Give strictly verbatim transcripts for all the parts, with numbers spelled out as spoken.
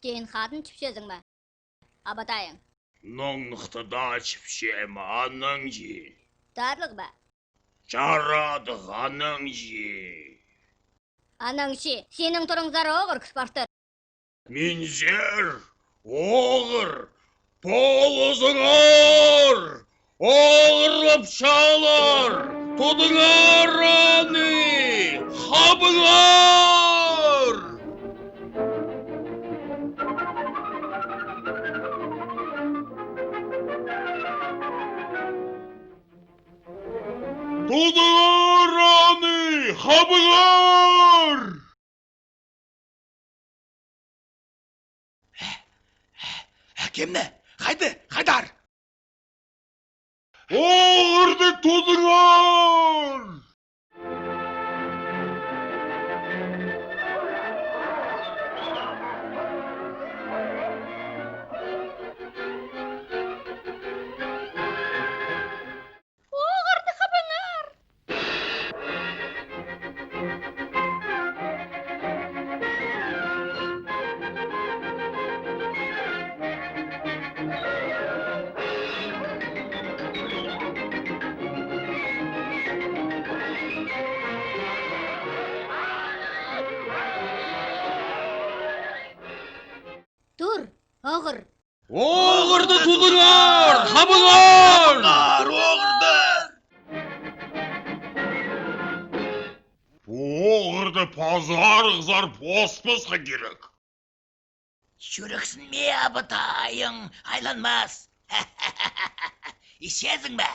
Тиин хатын чіпчезің ме, абатайың? Ноңныхты даа чіпчем, анаң чи. Таарлығ ба? Чарадығ, анаң чи. Анаң чи, синің турыңзар оғыр кіс партыр. Минзер оғыр полызыңар, оғырлапчалар, тудыңар аны, хабыңар! Тудыңар аны, хабыңар! Кемні? Хайда? Хайдар? Оғырды тудыңар! Оғырды хабыңар! Тур, оғыр! Оғырды тудыңар, хабыңар! Оғырды! Пу оғырды пазарығзар поспасха кирек. Чӱрексінме, абатайың айланмас. Исчезің бе?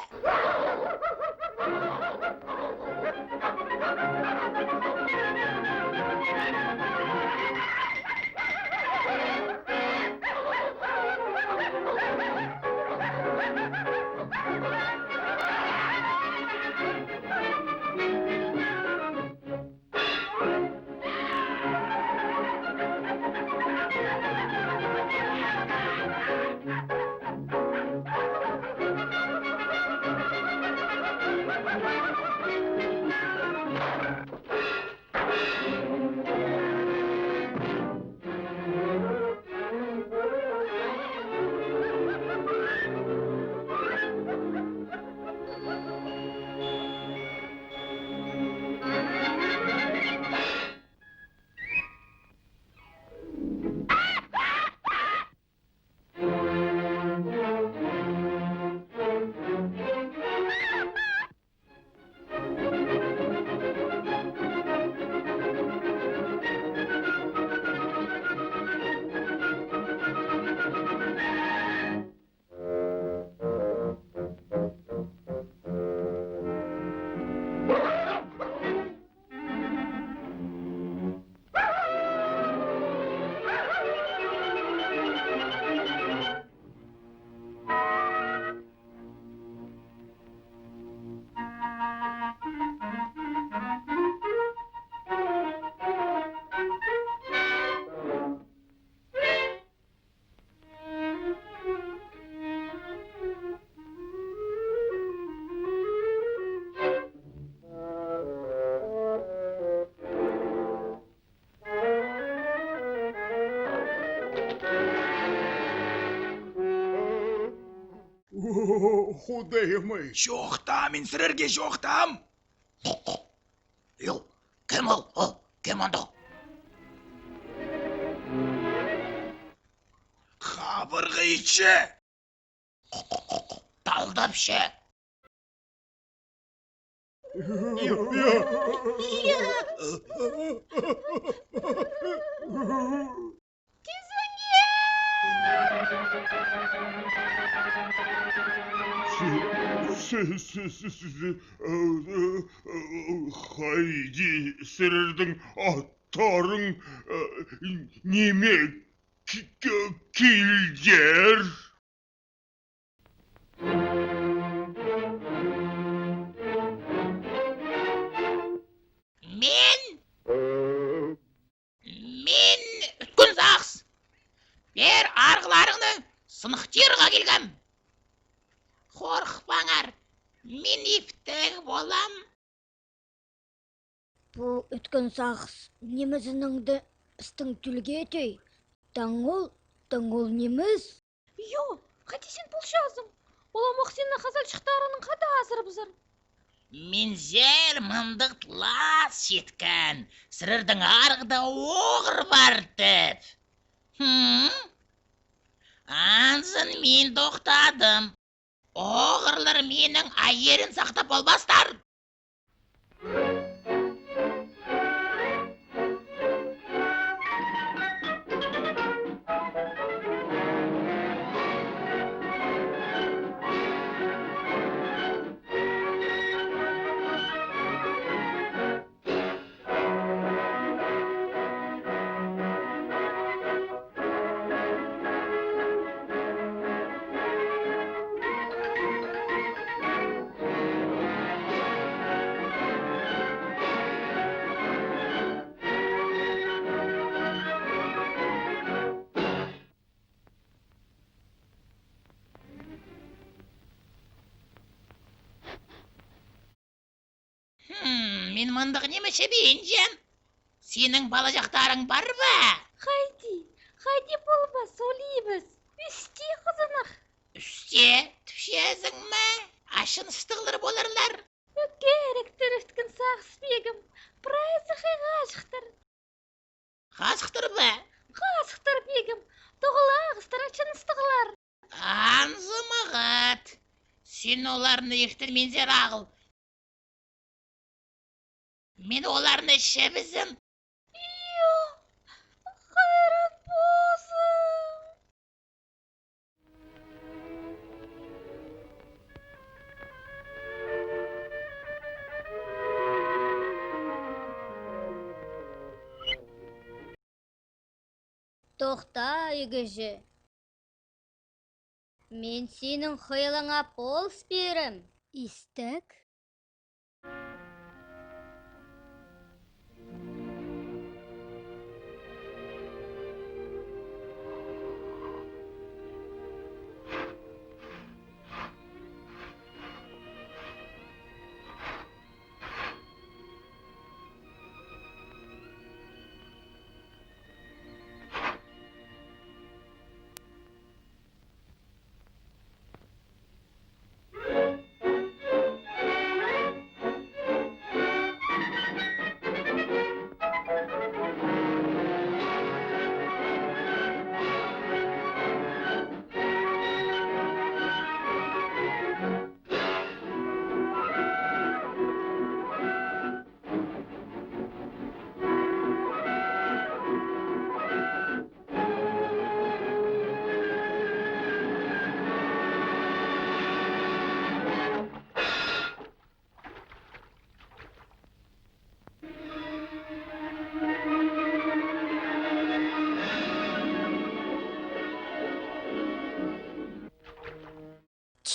О, Худайым-ай! Чоохтаам, мин сірерге чоохтаам! Йо, кем ол? Ол кем анда? Хабырғайчы! Талдапчы! Кизіңер! Сі-, сі-, сі-, сі-, сі-, сі-, э, э, э, хайди сірернің аттарың, э, ниме ки-, ки-, килдер? Мин, мин Ӱткӱн Сағыс. Пеер арығларыңны сыныхтирға килгем. Хорыхпаңар, мин иптіг полам. Пу Ӱткӱн Сағыс нимезінеңді пістің тӧлге тӧӧй. Таң ол, таң ол нимес? Йо, хайди син полчазың? Ол ам ох синнең хазалчыхтарыңнаң хада азырабызар. Минзер мындағ лас читкен, сірернің арығда оғыр пар тіп. Хм? Анзын мин тохтадым. Оғырлар минің айирын сахтап полбастар. Хм, мин мындағ ниме чібинчем. Синің палаҷахтарың пар ба? Хайди, хайди полбас, ол ибіс. Ӱсте хызынах. Ӱсте, тіпчезің ме? Ачыныстығлар поларлар. Ӧкеректер ӧткен сағыс, пигім. Прайзы хыйға ачыхтар. Хазыхтар ба? Хазыхтар, пигім. Тоғылағыстар, ачыныстығлар. Анзы мағат. Син оларны иртірминзер ағыл. Мин оларны чібізем. Ио, хайран позым. Тохта, ӱгӱҷі. Мин синің хыйалыңа полыс пирем. Истек.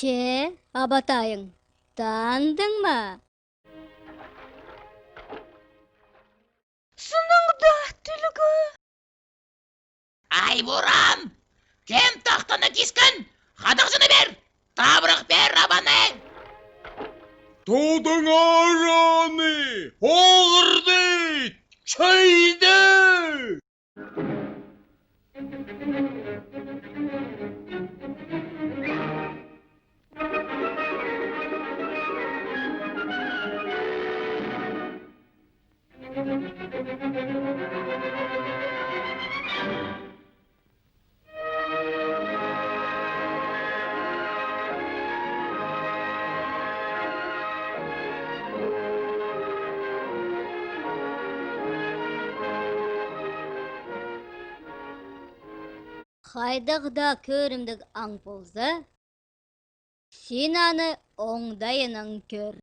Че, абатайың, таандың ма? Сыннаң даа тӱлгӱ. Ай, Буран! Кем тахтаны кискен? Хадағҷыны пир! Табырах пир, абаны! Тудыңар аны! Оғырды! Чайды! Хайдағ даа кӧрімдіг аң полза, син аны оңдайынаң кӧр.